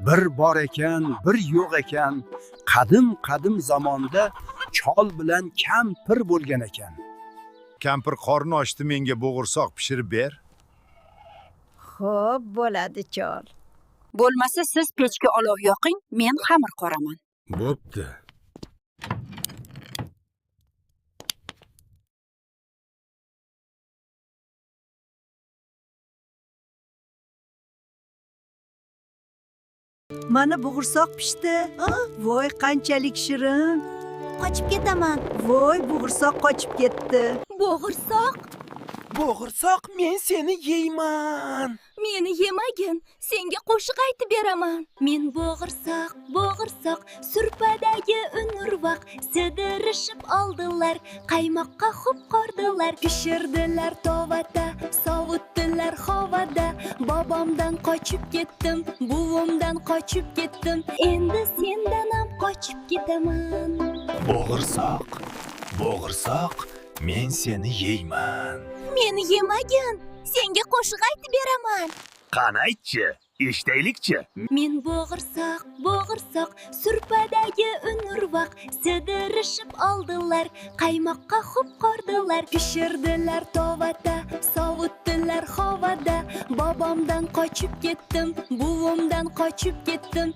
Bir bor ekan, bir yo'q ekan, qadim qadim zamonda chol bilan kampir bo'lgan ekan. Kampir, qorni ochdi, menga bo'g'irsoq pishirib ber. Xo'p, bo'ladi, chol. Bo'lmasa siz pechga olov yoqing, men xamir qoraman. Bo'pti. Mana bo'g'irsoq pishdi. Voy, qanchalik shirin. Qochib ketaman. Voy, bo'g'irsoq qochib ketdi. Bo'g'irsoq. Bo'g'irsoq, men seni yeyman. Meni yemagin, senga qo'shiq aytib beraman. Men bo'g'irsoq, bo'g'irsoq, surpadagi unurvoq, sidirishib oldilar, qaymoqqa xup qordilar, pishirdilar tovada, sovutdilar hovada. Bobomdan qochib ketdim, buvimdan qochib ketdim, endi sendan ham qochib ketaman. Bo'g'irsoq, bo'g'irsoq, men seni yeyman. Meni yemagin, senga qo'shiq aytib beraman. Qani aytchi, eshitaylikchi. Men bo'g'irsoq, bo'g'irsoq, surpadagi unurvoq, sidirishib oldilar, qaymoqqa xup qordilar, pishirdilar tovada, sovutdilar hovada. Bobomdan qochib ketdim, buvimdan qochib ketdim,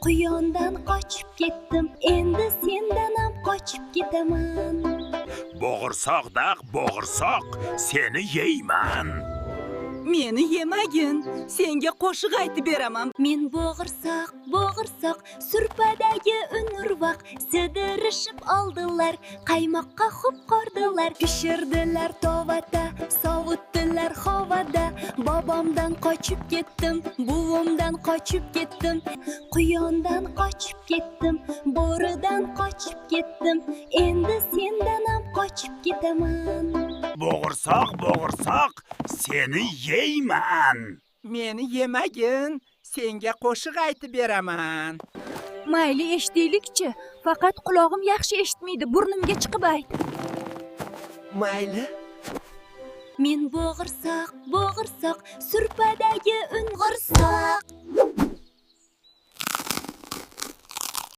quyondan qochib ketdim, endi sendan ham qochib ketaman. Bo'g'irsoq daq, bo'g'irsoq, seni yeyman. Meni yemagin, senga qo'shiq aytib beraman. Men bo'g'irsoq, bo'g'irsoq, surpadagi unurvoq, sidirishib oldilar, qaymoqqa xup qordilar, pishirdilar tovada, sovutdilar hovada. Bobomdan qochib ketdim, buvimdan qochib ketdim, quyondan qochib ketdim, bo'ridan qochib ketdim, endi sendan ham qochib ketaman. Bo'g'irsoq, bo'g'irsoq, seni yeyman. Meni yemagin, senga qo'shiq aytib beraman. Mayli, eshitaylikchi. Faqat qulog'im yaxshi eshitmaydi, burnimga chiqib ayt. Mayli. Men bo'g'irsoq, bo'g'irsoq, surpadagi ung'irsoq.